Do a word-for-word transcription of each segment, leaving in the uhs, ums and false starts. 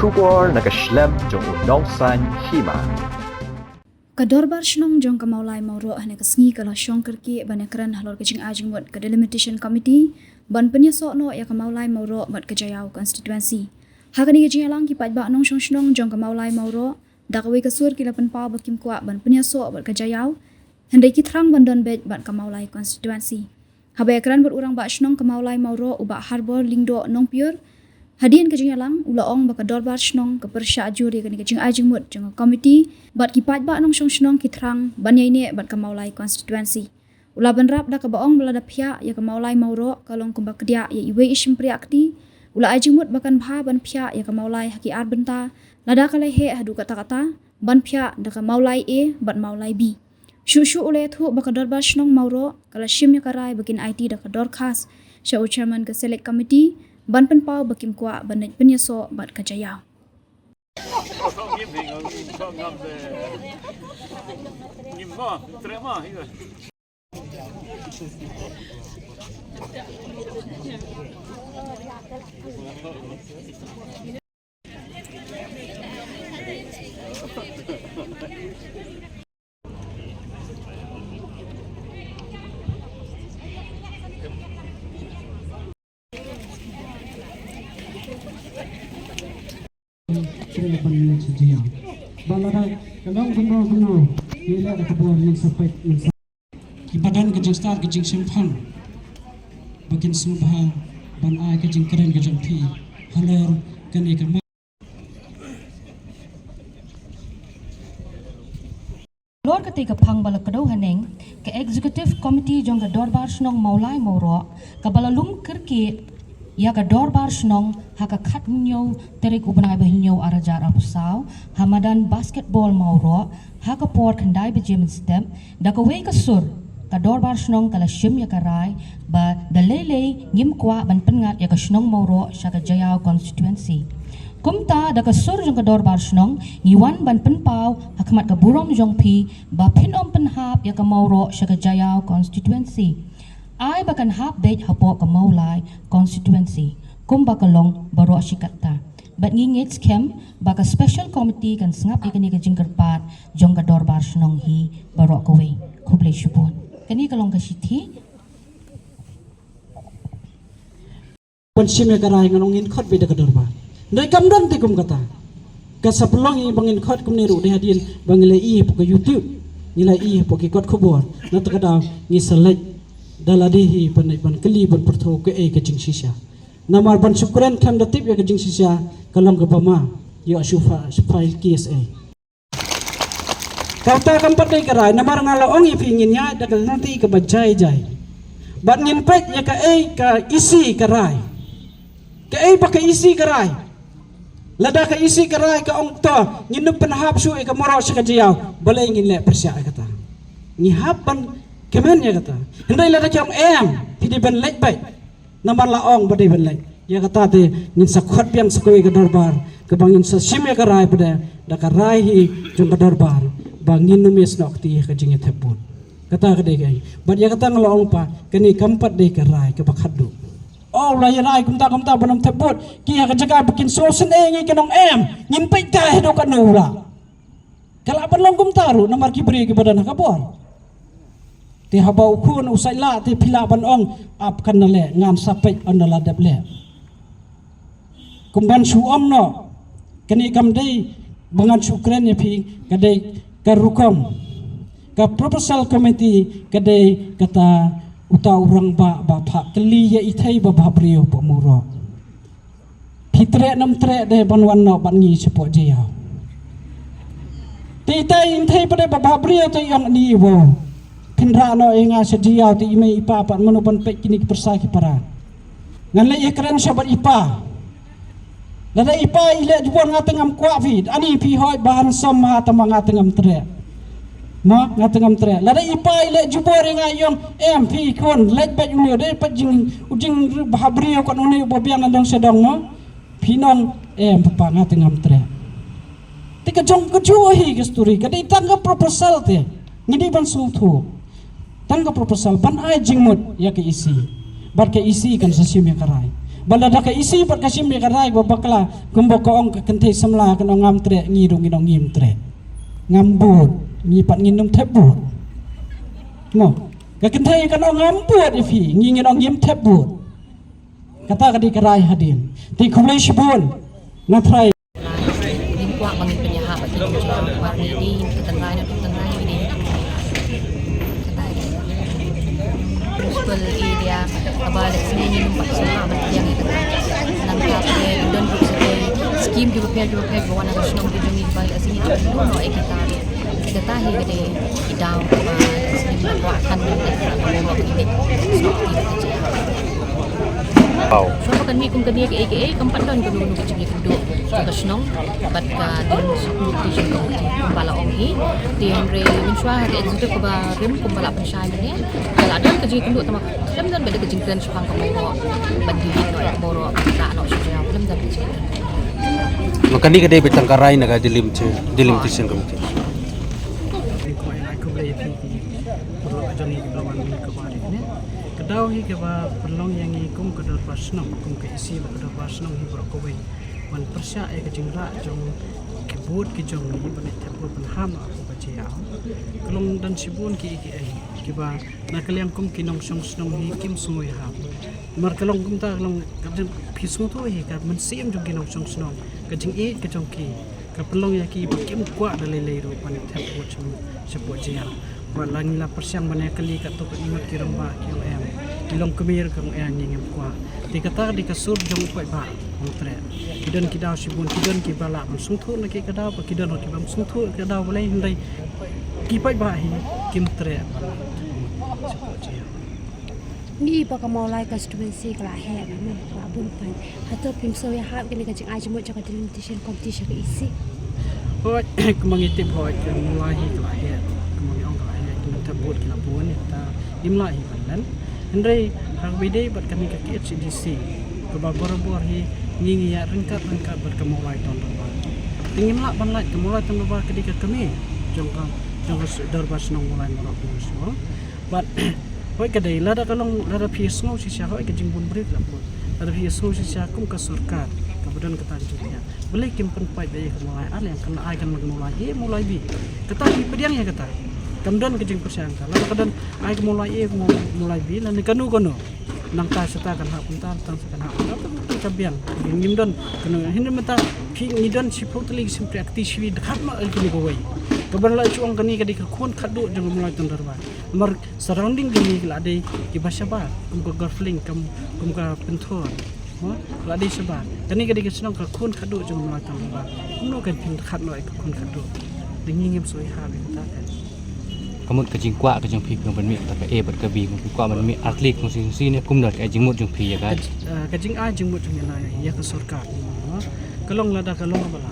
Khubor na ka shlem jong u Nongsaiñ Hima. Ka Dorbar Shnong jong ka Mawlai Mawroh hynne ka sngi ka la shong kyrkieh ban ïakren halor ka jingai jingmut ka Delimitation Committee ban pynïasoh noh ïa ka Mawlai Mawroh bad ka Jaïaw constituency. Ha kane ka jingïalang ki paidbah nongshong shnong jong ka Mawlai Mawroh da kawei ka sur ki la pynpaw ba kim kwah ban pynïasoh bad ka Jaïaw, hynrei ki thrang ban don beit bad ka Mawlai constituency. Haba ïakren bad u Rangbah Shnong ka Mawlai Mawroh u Bah Harbor Lyngdoh Nongpyiur, hadien ka jingïalang u la ong ba ka Dorbar Shnong ka pyrshah jur ïa kane ka jingai jingmut jong ka komiti bad ki paidbah nongshong shnong ki thrang ban ïaineh bad ka Mawlai constituency. U la bynrap da kaba ong ba lada phiah ïa ka Mawlai Mawroh ka long kumba kdiah ïa iwei i shympriah kti. U la ai jingmut ba kan bha ban phiah ïa ka Mawlai ha ki ar bynta lada ka la heh haduh katta katta, ban phiah da ka Mawlai A bad Mawlai B. Shuh shuh u la ïathuh ba ka Dorbar Shnong Mawroh ka la shim ïa ka rai ba kin aiti da ka dorkhas sha u Chairman ka Select Committee ban pynpaw ba kim kwah ban leit pynïasoh bad ka Jaïaw. Kiba don ka jingstad ka jingshemphang ba kin sngewbha ban ai ka jingkren ka jong phi halor kane ka ma- Halor katei ka phang ba la kdew haneng, ka Executive Committee jong ka Dorbar Shnong Mawlai Mawroh kaba la lum kyrkieh ïa ka Dorbar Shnong ha ka khathynñiew tarik u bnai ba hynñiew ar hajar arphew saw ha madan basketball Mawroh ha ka por khyndai baje mynstep, da kawei ka sur ka Dorbar Shnong ka la shim ïa ka rai ba da lei lei ngim kwah ban pynngat ïa ka shnong Mawroh sha ka Jaïaw constituency. Kumta da ka sur jong ka Dorbar Shnong ngi wan ban pynpaw ha khmat ka burom jong phi ba phin ym pynhap ïa ka Mawroh sha ka Jaïaw constituency. Ai ba kan hap beit hapoh ka Mawlai constituency kumba ka long baroh shi katta. Bad ngi ngeit skhem ba ka special committee kan sngap ïa kane ka jingkyrpad jong ka Dorbar Shnong hi baroh kawei. Khublei shibun. Kane ka long ka shithi. Ban shim ïa ka rai ngan ong ngin khot beit da ka Dorbar. Hynrei kam don te kum kata. Ka sa pynlong ïa ba ngin khot kumne ruh dei hadien ba ngi la ïohi hapoh ka YouTube, ngi la ïohi hapoh ki kot khubor. Na kata ka daw ngi sa leit da lade hi ban, ban kylli ban pyrthuh kaei ka jingshisha. Namar ban shu kren khlem da tip ïa ka jingshisha ka long kaba ma ïoh shu fa-, shu file case ei. Kata kam pat dei ka rai, namar nga la ong ïa phi ngin ïaid da ka lynti kaba jai jai. Bad ngin peit ïa kaei ka E C ka rai. Kaei ba ka E C ka rai. Lada ka E C ka rai ka ong to ngin ym pynhap shuh ïa ka Mawroh sha ka Jaïaw, balei ngin leh pyrshah ïa kata. Ngi hap ban kmen ïa kata. Hynrei lada ki ong em, phi dei ban leit beit. Namar la ong ba dei ban leit. Ïa kata te ngin sa khot biang sa kawei ka Dorbar kaba ngin sa shim ïa ka rai pat da ka rai hi jong ka Dorbar ba ngin ym ïasnoh kti ïa ka jingïathep vote. Kata ka dei kaei. Bad ïa kata nga la ong pat kane kam pat dei ka rai kaba khatduh. Oh, la ïa rai kumta kumta ban ym thep vote. Ki ha ka jaka ba kin sngewsynei ngi kin ong em, ngin peit kai haduh katno u rah. Ka lah ban long kumta ruh namar ki briew kiba don ha ka bor. Te haba u khun u saitlah te phi lah ban ong ap kan da leh, ngan sa peit ynda la dep leh. Kum ban shu ong noh. Kane kam dei ba ngan shu kren ïa phi, ka dei ka rukom. Ka proposal committee ka dei kata uta u rangbah ba phah kylli ïa i thei ba bhabriew hapoh Mawroh. Phi treh ne ym treh de ban wan noh bad ngi shapoh Jaïaw. Te itai i thei pat de ba bhabriew te i ong ni i wow. Phin rah noh ïa nga sha Jaïaw te i mei i pa pat mano ban peit kine ki pyrsa ki para. Ngan leit ïakren sha bad i pa. Lada i pa i leh jubor nga te ngam kwah phi. Ani phi hoi ba handsome ma tama nga te ngam treh. Ma nga te ngam treh. Lada i pa i leh jubor ïa nga i ong em phi khun leit beit une u dei pat jing u jing bhabriew kat une uba biang na dong sha dong mo. Phi nong em papa nga te ngam treh. Te ka jong ka jong hi ka story ka dei tang ka proposal te. Ngi dei ban sngewthuh. Tang ka proposal ban ai jingmut ïa ka E C. Bad ka E C kan sa shim ïa ka rai. Ba lada ka isi pat ka shim ïa ka rai ba bakla, kumba ka ong ka kynthei samla, kan ong ngam treh, ngi ruh ngin ong ngim treh. Ngam bud, ngi pat ngin ym thep bud. Mo, ka kynthei kan ong ngam bud ïa phi, ngi ngin ong ngim thep bud. Kata ka dei ka rai hadien. Te khublei shibun. Nga trai. Ngim kwah ba ngin pynïahap ba ki nongjoin, ba ngi dei ka tynrai na tynrai, ngi dei ka tynrai. Principal area, kaba lehse ngi ngim pat sngewbha ban pdiang ïa kata. Nangta phi don ruh sa ki skim kiba pher kiba pher kiba wan na ka shnong ki jong ngi, ba lehse ngi tip noh ïa kita. Kata hi ka dei ki daw ba lehse ngim pat kwah than ban leh ka mawbok ki dei shnong ki ba ka jia. Wow. Shuwa ba kan mih kum kane kaei kaei, kam pat don kano kano ka jingïakynduh jong ka shnong bad ka ding suk lut ka jingïakynduh kumba la ong hi. Te hynrei mynshuwa ha ka executive kaba rim kumba la pynshai mynne, ka la don ka jingïakynduh, tangba khlem don ba dei ka jingkren shaphang ka mawbok ban delete noh ïa ka mawbok, ban rah noh sha jrong, khlem don ka jingkren. Ma kane ka dei beit tang ka rai na ka delimit-, delimitation committee. Ai khublei ïa phi ki paralok jong ngi kiba la wan mynne. Ka daw hi kaba pynlong ïa ngi kum ka dorbar shnong, kum ka E C bad ka dorbar shnong hi baroh kawei, ban pyrshah ïa ka jingrah jong ki vote ki jong ngi ban leit thep vote ban ham ha ka jia. Ka long don shibun kiei kiei kiba na ka liang kum ki nongshong shnong hi kim sngewhap. Namar ka long kumta, ka long ka jing, phi sngewthuh hi ka mynsiem jong ki nongshong shnong, ka jingïeit ka jong ki, ka pynlong ïa ki ba kim kwah da lei lei ruh ban thep vote sha, shapoh jia. Bad la ngi la pyrshang ban ïakylli katto katne ngut, ki rangbah ki ong em, ki longkmie ruh ki ong em, ngi ngim kwah. Te kata ka dei ka sur jong u paidbah, ym treh. Ki don ki daw shibun, ki don kiba lah ban sngewthuh na ki ka daw, bad ki don ruh kiba ym sngewthuh ka daw balei, hynrei ki paidbah hi kim treh ban shapoh jia. Ngi ba ka Mawlai constituency ka la heh mynne, ka la bun pan. Hato phim sngewhap ïa kane ka jingai jingmut jong ka delimitation committee sha ka E C? Hooid, kumba ngi tip hooid, ka Mawlai hi ka la heh. Kumba ngi ong ka la heh, ki nongthep vote ki la bun, ïa kata ngim lah hi ban len. Hynrei ha kaba ïadei bad kane ka K H A D C, kaba barabor hi ngi ngi ïaid ryngkat ryngkat bad ka Mawlai Town Dorbar. Te ngim lah ban lait, ka Mawlai Town Dorbar ka dei ka kmie jong ka, jong ka dorbar shnong Mawlai Murot Bungsu. Bad hooid ka dei, lada ka long, lada phi sngew shisha, hooid ka jingbun briew ka la bun. Lada phi sngew shisha kum ka sorkar kaba don kata ka jingpynïaid, balei kim pynpait ba ïa ka Mawlai A lane kan ai kan ka Mawlai A, Mawlai B? Kata phi pdiang ïa kata. Kam don ka jingpyrshang kata. Lada ka don ai ka Mawlai A, Maw-, Mawlai B lane kano kano, nangta shata kan hap kumta, tang sa kan hap kumta, tang sa kan biang. Ngim don kano, hynrei mynta phi, ngi don shiphew tylli ki shympriah kti, shiphew dkhot ma kine kawei. Kaba la shu ong kane ka dei ka khun khatduh jong ka Mawlai Town Dorbar. Namar surrounding jong ngi ki la dei kiba shabar, kum ka Golf Link, kum, kum ka Pynthor. Mo, la dei shabar. Kane ka dei ka shnong ka khun khatduh jong ka Mawlai Town Dorbar. Kumno kan phin dkhot noh ïa ka khun khatduh? Te ngi ngim sngewhap ïa kata kan. Ka mut ka jingkwah ka jong phi, phi ban mih kata ka A bad ka B, phi kwah ban mih ar tylli ki constituency ne kumno, ka jingmut jong phi ïa ka? Ka, eh, ka jingai jingmut jong ngi na ïa ka sorkar. Mo, ka long lada ka long ba la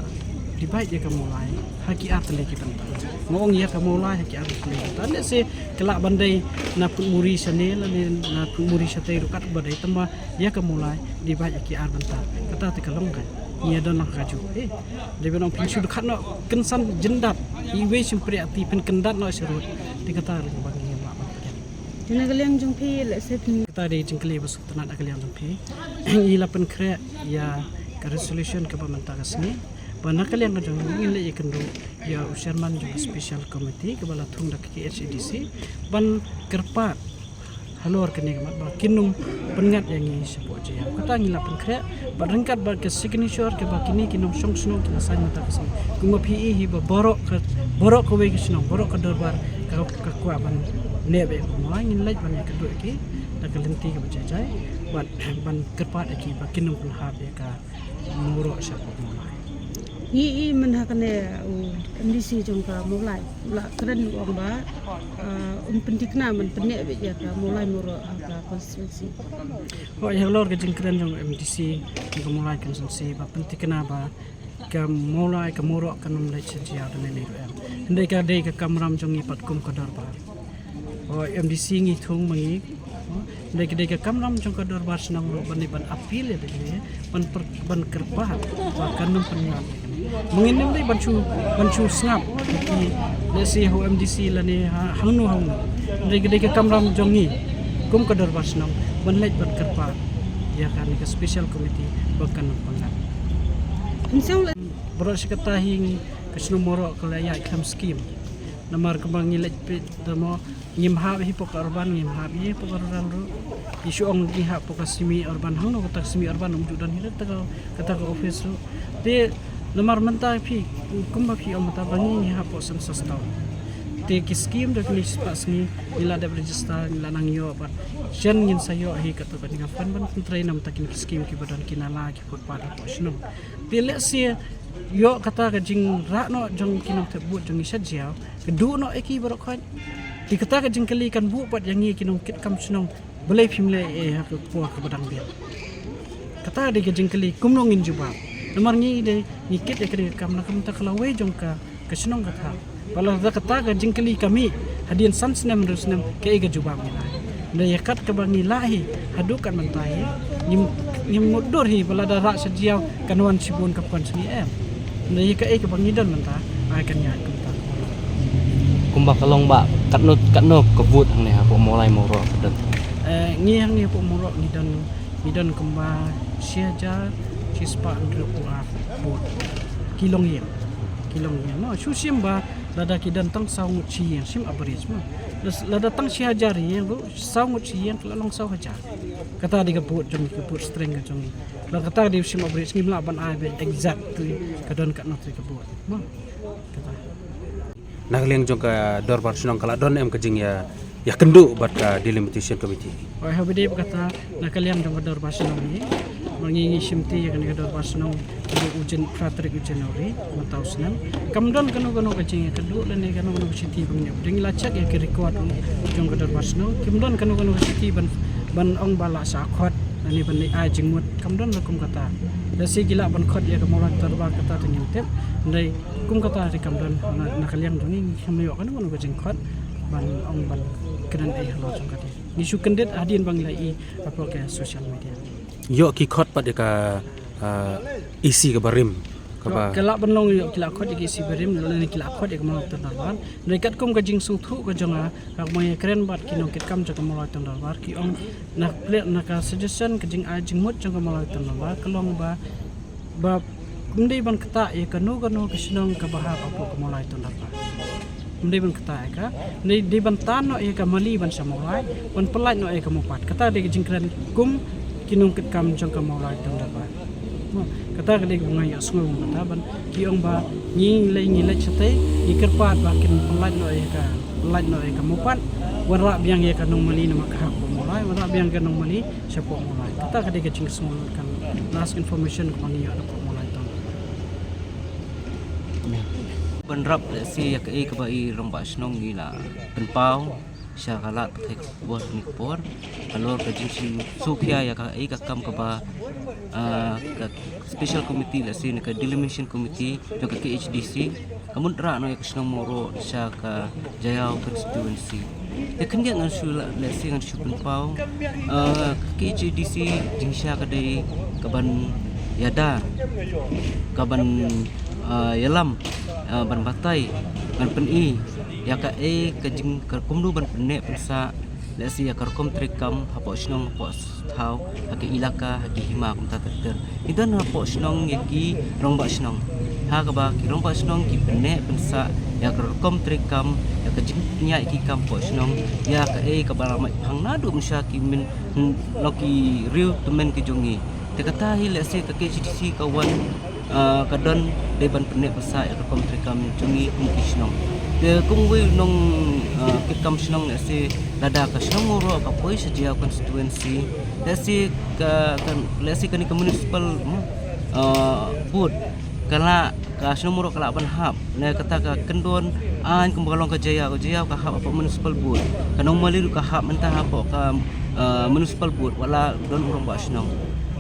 divide ïa ka Mawlai ha ki ar tylli ki bynta. Nga ong ïa ka Mawlai ha ki ar tylli ki bynta. Lehse ka lah ban dei na Phuntmuri shane lane na Phuntmuri shatei ruh kat ba dei, tangba ïa ka Mawlai divide ïa ki ar bynta. Kata te ka long ka, ngi ïa don lang ka juh. Eh, dei ban ong phin shu dkhot noh kynsan jyndat, iwei shympriah kti phin kyndat noh sharud. Te kata ruh ba ngi ïa lah ban pdiang. Te na ka liang jong phi lehse phin, kata dei jingkylli ba sngewtynnat na ka liang jong phi. Ngi la pynkhreh ïa ka resolution kaba mynta ka sngi ba na ka liang ka jong ngi ngin leit ïakynduh ïa u chairman jong ka special committee kaba la thung da ka K H A D C ban kyrpad halor kane ka mat ba kin ym pynngat ïa ngi shapoh jaiaw. Kata ngi la pynkhreh bad ryngkat bad ka signature kaba kine ki nongshong shnong ki la sign mynta ka sngi. Kumba phi i hi ba baroh ka, baroh kawei ka shnong, baroh ka dorbar ka, ka kwah ban nep ïa ka Mawlai, ngin leit ban ïakynduh ïa ki da ka lynti kaba jai jai bad ban kyrpad ïa ki ba kin ym pynhap ïa ka Mawroh shapoh Mawlai. Ngi i mynha kane u M D C jong ka Mawlai u la kren u ong ba, uh, un pynthikna ban pynneh beit ïa ka Mawlai Mawroh ha ka constituency. Hooid, halor ka jingkren jong u M D C jong ka Mawlai constituency ba pynthikna ba ka Mawlai ka Mawroh kan ym leit sha jaiaw da lei lei ruh em. Hynrei ka dei ka kamram jong ngi pat kum ka dorbar. O M D C ngi thung ma ngi. Hynrei ka dei ka kamram jong ka dorbar shnong ruh ban, ban appeal ïa ka, ban per-, ban kyrpad ba kan ym pynïaid. Ma ngin ym dei ban shu, ban shu sngap ïa ki, lehse ha u M D C lane ha hangno hangno. Hynrei ka dei ka kamram jong ngi kum ka dorbar shnong ban leit ban kyrpad Ïa kane ka special committee ba kan pyngat. Baroh shi katta hi ka shnong Mawroh ka la ïaid khlem skim. Namar kumba ngi leit peit da mo ngim hap hi hapoh ka urban, ngim hap hi hapoh ka rural ruh. Ngi shu ong ngi hap hapoh ka semi urban, hangno kata ka semi urban, um ju don hi kata ka, kata ka office ruh. Te namar mynta phi, kumba phi ong mynta ba ngi ngi hap hapoh census town. Te ki skim da kine shispah sngi ngi la dep register, ngi la nang ïoh, bad shen ngin sa ïoh hi kato ka jingkyrmen ban pyntrei na bynta kine ki skim kiba don, ki nala, ki footpath hapoh shnong. Te lehse ïoh kata ka jingrah noh jong ki nongthep vote jong ngi sha Jaïaw, ka duh noh ïa ki baroh khoit. Te kata ka jingkylli kan buh pat ïa ngi ki nongkitkam shnong, balei phim leh ei ha ka por kaba dang biang. Kata dei ka jingkylli kumno ngin jubab. Namar ngi dei ngi kit ïa kane ka kam na ka bynta ka lawei jong ka, ka shnong ka thaw. Ba lada kata ka jingkylli ka mih hadien san snem hynriew snem, kaei ka jubab ngi lah. Nda ïa kat kaba ngi lah hi haduh kat mynta hi, ngim, ngim mutdur hi ba lada rah sha Jaïaw kan wan shibun ka pon sngi, em. Nda ïa kaei kaba ngi don mynta, ai kan ïaid kumta. Kumba ka long ba katno katno ka vote hangne hapoh Mawlai Mawroh ka don? Eh, ngi hangne hapoh Mawroh ngi don, ngi don kumba shi hajar shispah hynriewphew ar vote. Ki longïing. Ki longïing. Mo, shu shim ba lada ki don tang saw ngut shi ïing, shim average mo. Lada tang shi hajar ïing ruh, saw ngut shi ïing ka la long saw hajar. Kata dei ka vote jong ngi, ka vote strength ka jong ngi. Lada kata dei shim average, ngim lah ban ai ba exact te ka don katno te ka vote. Mo. Kata. Na ka liang jong ka dorbar shnong ka la don em ka jingïa, ïakynduh bad ka delimitation committee? Oi, haba dei ba kata, na ka liang jong ka dorbar shnong hi, ma ngi ngi shimti ïa kane ka dorbar shnong u Jan-, phra tarik u January mynta u snem. Kam don kano kano ka jingïakynduh lane kano kano ka shithi ba ngi ïoh. Dang la check ïa ki record jong ka dorbar shnong, kam don kano kano ka shithi ban, ban ong ba la shah khot lane ban ai jingmut, kam don la kum kata. Lehse ki lah ban khot ïa ka Mawlai Dorbar, kata te ngim tip. Hynrei kum kata te kam don, na, na ka liang jong ngi ngim ïoh kano kano ka jingkhot ban ong ban kren ei halor jong kata. Ngi shu kyndit hadien ba ngi la ïohi hapoh ka social media. Ïoh ki khot pat ïa ka, ah, E C kaba rim, kaba, ka lah ban long ïoh ki la khot ïa ka E C ba rim, lane ki la khot ïa ka Mawlai Ton Dorbar. Hynrei katkum ka jingsngewthuh ka jong nga, haba nga ïakren bad ki nongkitkam jong ka Mawlai Ton Dorbar, ki ong na ka, na ka suggestion, ka jingai jingmut jong ka Mawlai Ton Dorbar ka long ba, ba ym dei ban ktah ïa kano kano ka shnong kaba hap hapoh ka Mawlai Ton Dorbar. Ym dei ban ktah ïa ka, ym dei, dei ban tan noh ïa ka Mali ban sha Mawlai, ban pyllait noh ïa ka Mawpat. Kata dei ka jingkren kum ki nongkitkam jong ka Mawlai Ton Dorbar. Mo, kata ka dei kaba nga ïohsngew, kata ban ki ong ba ngi lei, ngi leit shatei, ngi kyrpad ba kin pyllait noh ïa ka, pyllait noh ïa ka Mawpat, wanrah biang ïa ka Nongmali namar ka hap hapoh Mawlai, wanrah biang ka Nongmali shapoh Mawlai. Kata ka dei ka jingsngew, kan last information kaba ngi ïoh napoh Mawlai Ton. Ban rap lehse ïa kaei kaba i rangbah shnong i la pynpaw sha ka lad pathai ka por, kane ka por halor ka jingsngewkhia ïa kaei ka kam kaba, ah, ka special committee, lehse na ka delimitation committee jong ka K H A D C, ka mut rah noh ïa ka shnong Mawroh sha ka Jaïaw constituency. Te khyndiat ngan shu la, lehse ngan shu pynpaw, ah, ka K H A D C jingshisha ka dei kaban ïada, kaban, ah, ïalam, ah, ban batai, ban pyni ïa kaei ka jing, ka kumno ban pynneh pynsah lehse ïa ka rukom treikam hapoh shnong, hapoh thaw, ha ka ilaka, ha ki hima kumta ter ter. Ngi don hapoh shnong ïa ki rangbah shnong, ha kaba ki rangbah shnong ki pynneh pynsah ïa ka rukom treikam, ïa ka jingpynïaid ki kam hapoh shnong, ïa kaei kaba la mait phang naduh mynshuwa ki myn, hmm, long ki riew tymmen ki jong ngi. Te kata hi lehse ka K H A D C ka wan, ah, ka don dei ban pynneh pynsah ïa ka rukom treikam jong ngi kum ki shnong. Te kum uwei u nong, ah, kitkam shnong, lehse lada ka shnong Mawroh ka poi sha Jaïaw constituency, lehse ka, ka, lehse kane ka municipal, hmm, ah, board ka la, ka shnong Mawroh ka lah ban hap. Ne kata ka kyndon aiñ kumba ka long ka Jaïaw, ka Jaïaw ka hap hapoh municipal board. Ka Nongmali ruh ka hap mynta hapoh ka, eh, municipal board, wat la don u rangbah shnong.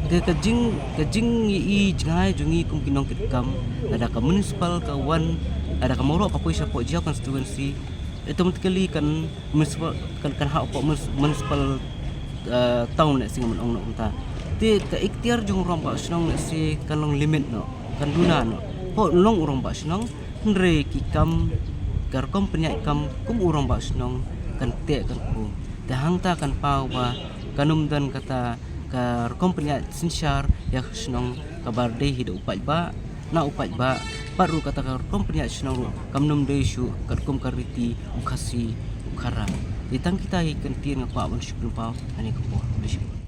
Te ka jing, ka jingïohi jngai jong ngi kum ki nongkitkam, lada ka municipal ka wan, lada ka Mawroh ka poi shapoh Jaïaw constituency, automatically kan municipal, kan, kan hap hapoh munis-, municipal, eh, town, lehse ngan ong noh kumta. Te ka iktiar jong u rangbah shnong lehse kan long limit noh, kan duna noh. Hooid, long u rangbah shnong, hynrei ki kam, ka rukom pynïaid kam kum u rangbah shnong kan teh kan khum. Te hangta kan paw ba kan ym don kata, ka rukom pynïaid synshar ïa ka shnong kaba dei hi da u paidbah, na u paidbah, bad ruh kata ka rukom pynïaid shnong ruh kam nym dei shuh katkum ka riti u Khasi u Khara. Te tang kita hi kyntien nga kwah ban shu pynpaw ha kane ka por.